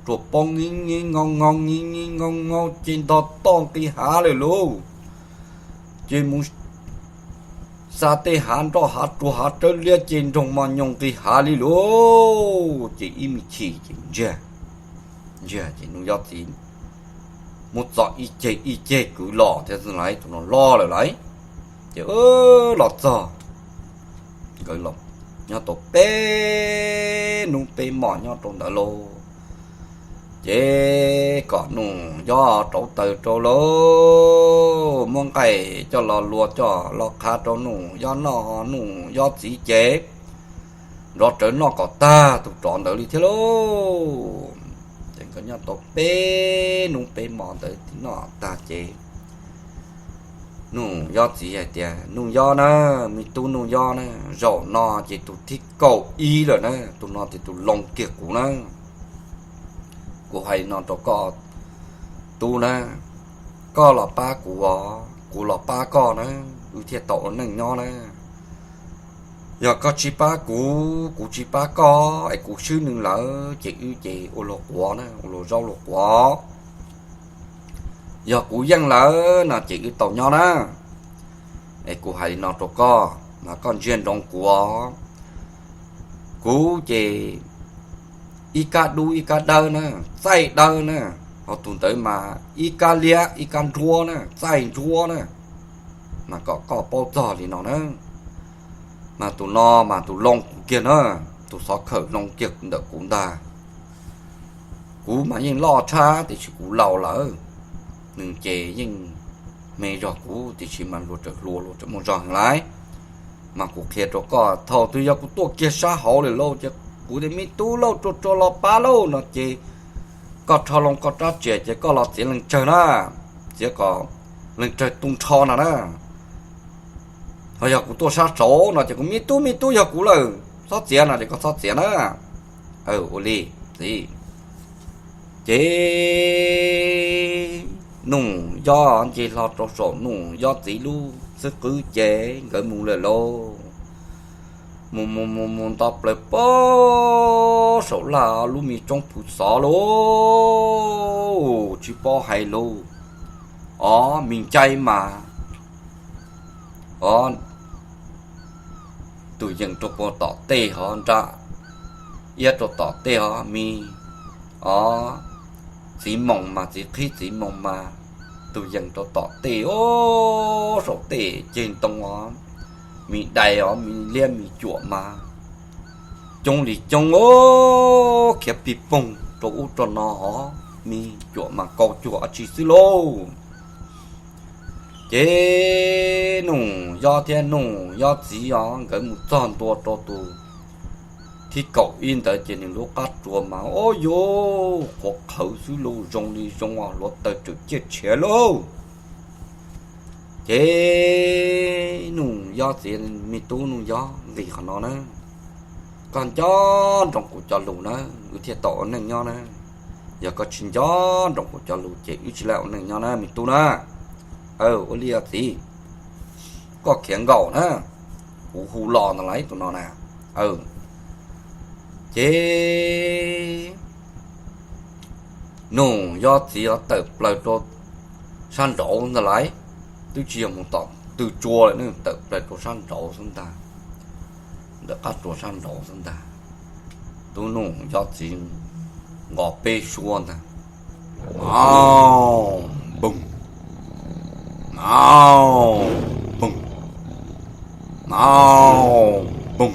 tsuas paub ngi ngi ngau ngau ngi ngi ngau ngau ces ntog toj nqis hav lawm lauj. Ces mus xa tej hav nroj hav tsuag hav rawv liab ces nroog mos nyoos nqis hav li lauj. Ces ib me chim ces ntsiag, ntsiag ces Nuj Yob txiv muab txo ib ceg ib ceg kwv los thiab xwb lauj, tus no loj lawm lauj. Ces los txog, nkawd los nyob tau peb hnub peb hmos nyob rau ntawd lauj. Ces kom Nuj Yob rauv taws rau lauj, muab nqaij coj los luas coj los qhav rau Nuj Yob noj, Nuj Yob txiv ces nrov rawv noj kom tag tus rov ntawd li thiab lauj. Ces nkawd nyob tau peb hnub peb hmos ntawd noj tag ces Nuj Yob txiv hais tias, Nuj Yob na, me tub Nuj Yob na, zaum no ces tus thib kaum ib lawm na, tus no ces tus loo kiag kuv na. Kuv hais no rau koj tub na, koj los pab kuv os, kuv los pab koj na, wb thiaj tau ua neej nyob na. Yog koj tsis pab kuv, kuv tsis pab koj es kuv swb nws lawm ces wb ces ua luag quav na, ua luag zaub luag quav. Yog kuv yeej lawm no ces wb tau nyob na. Es kuv hais li no rau koj mas koj ntsia ntsoov kuv os. Kuv ces ib kab dub ib kab dawb na, txaij dawb na, ho tus ntawd mas ib kab liab ib kab nruab na, txaij nruab na. Mas kom koj paub txog li no na. Mas tus no mas tus loo kuv kiag na, tus xov khawm loo kiag ntawm kuv ntag. Kuv mas yeej loj tshaj tiam sis kuv laus lawm, nws ces yeej me zog kuv tiam sis mas luag tseem hluas luag tseem muaj zog heev lauj. Mas kuv qhia rau koj, thaum twg yog kuv tuaj kiag sab hauv lawm lauj ces kuv tias, me tub lauj, rua rua los pab lauj no ces koj rho loo koj rab riam ces koj los txiav leej tsawg na, txiav kom leej tsawg tu nrho no na. Ho yog kuv tuaj sab saud no ces kuv, me tub, me tub, yog kuv lawm, txhob txiav no ces koj txhob txiav na. Ua li txiv. Ces Nuj Yob nce hlo rau saum Nuj Yob txiv lub xub qwb ces nkawd mus lawm lauj. Mus mus mus mus nto plaws pob saum laj lub me roob phu xov lauj, tsis paub hais lus. Os, me ncaib mas, os, tus yees rau puag tom tej hov nra, iab rau tom tej hov me, os, txiv moos mas txiv qhib txiv moos mas, tus yees rau tom tej os, saum tej ceg ntoo os, me dais os, me liab me cuam mas coob li coob os, khiav pig poog rau ub rau no hov, me cuam mas kaus cuag dab tsi xwb lauj. Ces Nuj Yob thiab Nuj Yob txiv os nkawd mus txog ntua rau tus thib kaum ib ntawd ces nws lub qab tsuas mas, o, yuav qhuav qhawv xwb lauj, zoo li zoo os, hluav taws tseem ciaj tshiav lauj. Ces Nuj Yob txiv, me tub Nuj Yob, nqis qhov no na, koj nco ntsoov kuv cov lus na, wb thiaj tau ua neej nyob na. Yog koj tsis nco ntsoov kuv cov lus ces wb tsis tau ua neej nyob na me tub na. Ua li os txiv, koj khiav nkaum na, kuv hu los ntawd lauj tus no na. Ces Nuj Yob txiv tawm plaws rau sab nraud ntag lauj, twb tsis yog mus tom tw tsua lawm, tawm plaws rau sab nraud xwb ntag, ntawm qab tsua sab nraud xwb ntag. Tub Nuj Yob txiv nqos peb suab ntag, au, npoo, au, npoo, au, npoo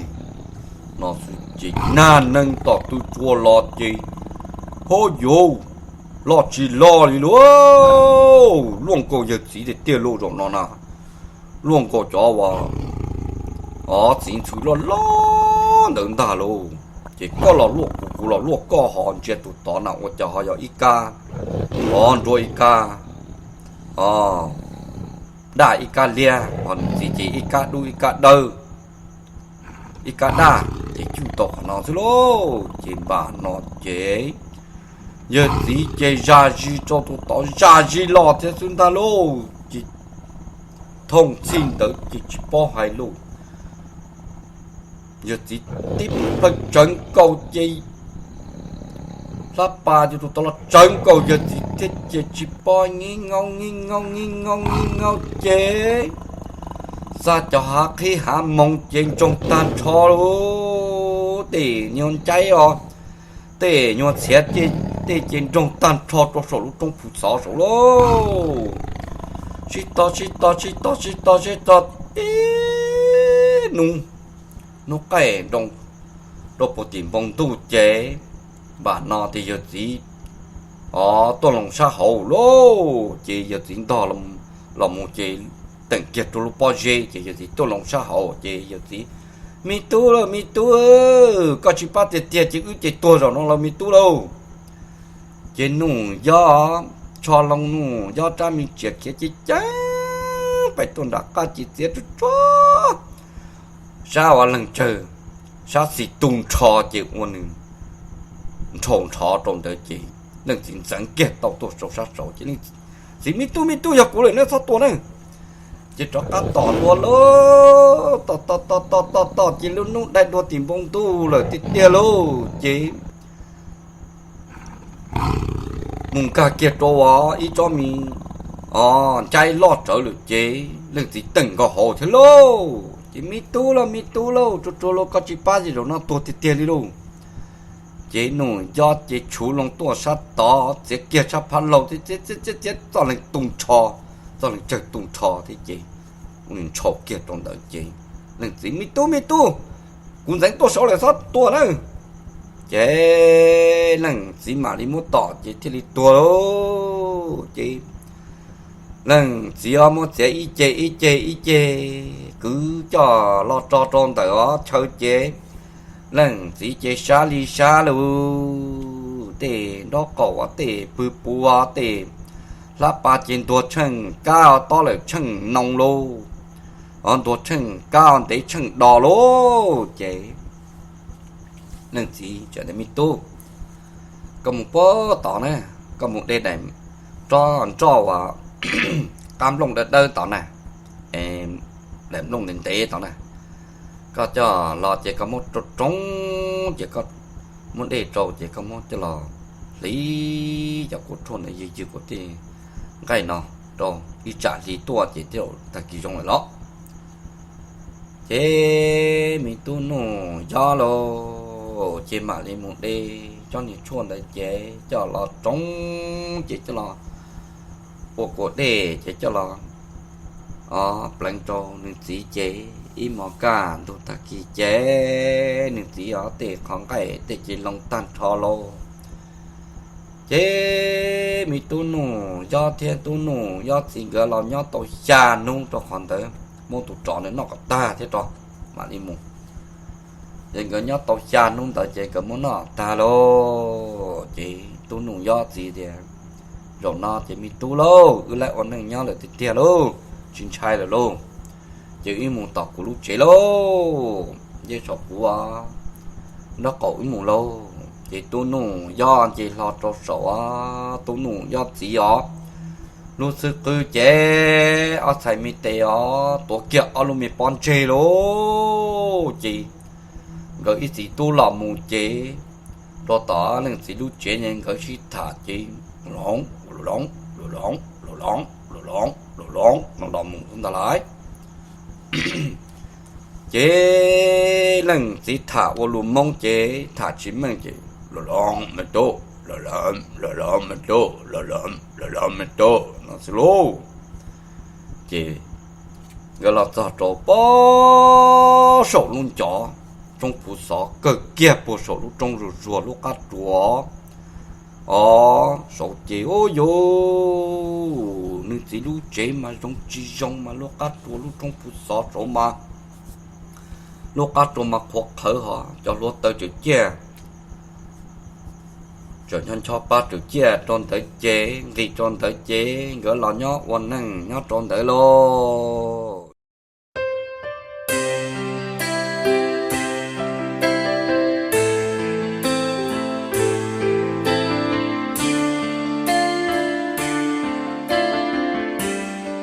no xwb ces nag neeg tom tw tsua los ces, hub, yuav loj tsis loj li lauj, luaj nkaus yawg txiv tiag tiag lauj zaum no na, luaj nkaus cov uas, o, txiv ntxhw loj loj ntawd ntag lauj. Ces koj los luaj kuv, kuv los luaj koj, ho ntsia tus tod na ua cas ho yog ib kab, o, nruab ib kab, o, daj ib kab liab, ho nws txiv ces ib kab dub ib kab dawb, ib kab daj, ces cwj tau qhov no xwb lauj. Ces npam no ces yawg txiv ces zam zis rau tus tod, zam zis los thiab xwb ntag lauj. Ces thooj txhij ntawd ces tsis paub hais lauj, yawg txiv tib plhaw tsawv nkaus ces hlab pas ces tus tod los tsawv nkaus yawg txiv thiab ces tsis paub, nib nyob nib nyob nib nyob nib nyob ces Txaj cov hav qhib hav moos ces ntsoog tag nrho lawm, tej nyuag ncaib os, tej nyuag txhiav, tej ces ntsoog tag nrho rau saum lub roob Phu Xov saud lauj. Sib tog sib tog sib tog sib tog sib tog ib hnub, hnub qaij nroo rau puag tim npoo ntuj ces, npam no tias yawg txiv os tuaj loo sab hauv lauj, ces yawg txiv ntog los mus ces teem kiag rau lub pob zeb ces yawg txiv tuaj loo sab hauv ces yawg txiv, me tub lauj, me tub, koj tsis pab tiag tiag ces wb ces tuag zaum no lauj me tub lauj. Ces Nuj Yob, tsho loo Nuj Yob rab me tsiav khiav ceev ceev pais tuaj nram qab ces txiav tsuag tsuag sab uas leeg tsawg, sab xis tu nrho ces ua nws nrhau nrho rau ntawd ces leej txiv ntxeev kiag tau tuaj saum sab saud ces leej txiv, me tub, me tub, yog kuv lawm nawb, txhob tua nawb. Ces rov qab tom dua lauj, tom tom tom tom tom tom ces lub hnub dai dua tim npoo ntuj lawm tiag tiag lauj ces mus nkag kiag rau ib tsob me, o, ncaib loj rawv lawm ces leej txiv teem nkaus hauv thiab lauj. Ces me tub lauj, me tub lauj, tsuag tsuag lauj, koj tsis pab ces zaum no tuag tiag tiag li lauj. Ces Nuj Yob ces tshuv loo tuaj sab tod txiav kiag sab phab laug txiav txiav txiav txoj leeg tu nrho, txoj leeg tsawg tu nrho thiab ces ua nws ntshau kiag rau ntawd ces leej txiv, me tub, me tub, kuv ntxeev tuaj saud lawm, txhob tua nawb. Ces leej txiv mam li muab tom ces thiaj li tuag lauj. Ces leej txiv muab txiav ib ce ib ce ib ce kwv coj los tso rau ntawm os chaw ces leej txiv ces sab li sab lauj, tej nraub qaum tej pw puv, tej hlab pas ces ntuag tsheej kab tob lawm tsheej noo lauj, o, ntuag tsheej kab ntev tsheej do lauj. Ces leej txiv, me tub, koj mus puag tod na, koj mus de daim nroj uas qab nplooj dawb dawb tod na, daim nplooj ntev ntev tod na, koj coj los ces koj muab rau roob ces koj muab dej rau ces koj muab coj los hliv cov kua tshuaj ntawd ywg ywg kuv tej nqaij no rau ib tsam hli tuaj ces twb tag kis zoo lawm los. Ces me tub Nuj Yob lauj, ces mam li mus de tsob niag tshuaj ntawd ces coj los roob ces coj los ua kua dej ces coj los pleev rau nws txiv ces ib hmos kaj ntug tag kis ces nws txiv os tej qhov nqaij tej ces loo tag nrho lauj. Ces me tub Nuj Yob thiab tub Nuj Yob txiv nkawd los nyob tau xya hnub rau qhov ntawd muab tus tsov ntawd noj kom tag thiab rau mam li mus. Ces nkawd nyob tau xya hnub ntawd ces nkawd muab noj tag lauj. Ces tub Nuj Yob txiv tias, zaum no ces me tub lauj, wb laib ua neej nyob lawm tiag tiag lauj, tsis ntshai lawm lauj. Ces wb mus tom kuv lub tsev lauj, nce saum kuv nraub qaum wb mus lauj. Ces tub Nuj Yob nce hlo rau saum tub Nuj Yob txiv os lub xwb qwb ces ob txhais me tes os tuav kiag ob lub me pob ntseg lauj. Ces nkawd ib txiv tub los mus ces rau tom leej txiv lub tsev nkawd sib tham ces loos loos loos loos loos loos los mus ntag lauj. Ces leej txiv tham ua lus Hmoob ces tham tsis meej ces los los me tub, los los me tub, los los me tub no xwb lauj. Ces nkawd los txog rau puag saum lub ncov roob Phuv Xov kawg kiag puag saum lub roob zuag zuag lub qab tsua os, saud ces ub yuv, nws txiv lub tsev mas zoo tsis zoo mas lub qab tsua lub roob Phuv Xov saud mas lub qab tsua mas qhuav qhawv hos cov hluav taws tseem ciaj, tseem ncho ncho pa tseem ciaj rau ntawd ces nqis rau ntawd ces nkawd los nyob ua neej nyob rau ntawd lauj.